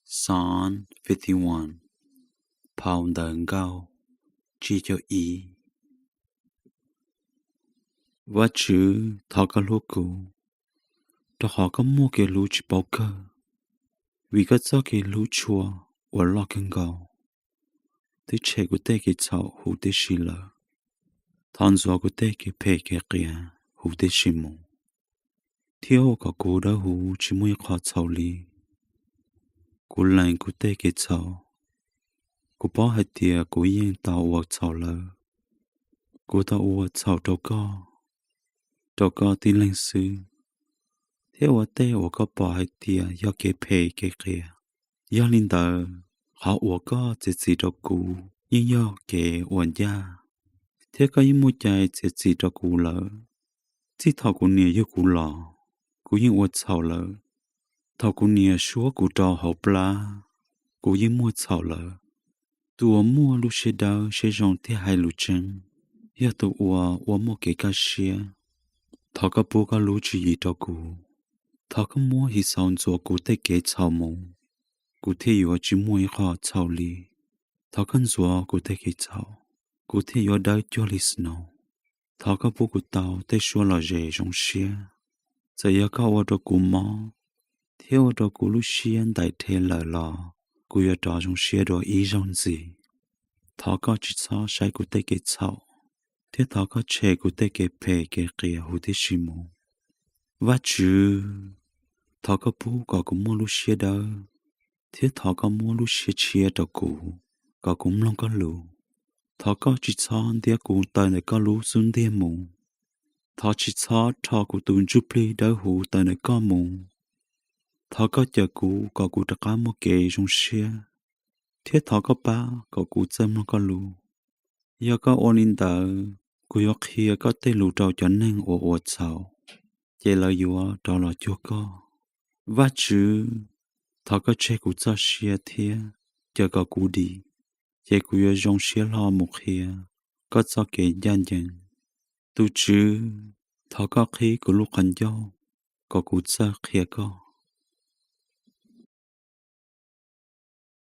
Psalm fifty-one. Phau Ntawv Nkauj tsib caug ib. Vajtswv, thov koj hlub kuv, rau qhov koj muaj kev hlub tsis paub kawg, vim koj txoj kev hlub tshua uas loj kawg nkaus twb tshem kuv tej kev txhaum huv tib si lawm. Thov ntxuav kuv tej kev phem kev qias huv tib si mus, thiab ua kom kuv dawb huv tsis muaj ib qho txhaum li. Kuv lees kuv tej kev txhaum, kuv paub hais tias kuv yeej tau ua txhaum lawm. Kuv tau ua txhaum rau koj, rau koj tib leeg xwb, thiab ua tej uas koj pom hais tias yog kev phem kev qias. Yog li ntawd, qhov uas koj txiav txim rau kuv yeej yog kev uas ncaj, thiab koj yeej muaj cai txiav txim rau kuv lawm. Txij thaum kuv niam yug kuv los, kuv yeej ua txhaum lawm. Thaum kuv niam suab kuv rau hauv plab, kuv yeej muaj txhaum lawm. Tus uas muaj lub siab dawb siab zoo thiab hais lus tseeb, yog tus uas ua muaj kev kaj siab. Thov koj pub koj lub tswv yim rau kuv, thov koj muab hiv xaus ntxuav kuv tej kev txhaum mus, kuv thiaj yuav tsis muaj ib qho txhaum li. Thov koj ntxuav kuv tej kev txhaum, kuv thiaj yuav dawb cuag li snow. Thov koj pub kuv tau tej suab lom zem zoo siab. Txawm yog koj ua rau kuv mob, thiab ua rau kuv lub siab ntais rhe lawm los kuv yuav rov zoo siab dua ib zaug ntxiv. Thov koj tsis txhob saib kuv tej kev txhaum, thiab thov koj tshem kuv tej kev phem kev qias huv tib si mus. Vajtswv, thov koj pub kom kuv muaj lub siab dawb, thiab thov koj muab lub siab tshiab rau kuv, kom kuv mloog koj lus. Thov koj tsis txhob ntiab kuv tawm ntawm koj lub xub ntiag mus. Thov tsis txhob rho kuv tus ntsuj plig dawb huv tawm ntawm koj mus. Thov koj cawm kuv kom kuv rov qab muaj kev zoo siab, thiab thov koj pab kom kuv txawj mloog koj lus. Yog koj ua li ntawd, kuv yuav qhia koj tej lus rau cov neeg uas ua txhaum, ces lawv yuav rov los cuag koj. Vajtswv, thov koj tseg kuv txoj sia thiab cawm kom kuv dim, ces kuv yuav zoo siab hlo mus qhia koj txoj kev ncaj ncees. Tus Tswv, thov koj qhib kuv lub qhov ncauj kom kuv txawj qhia koj.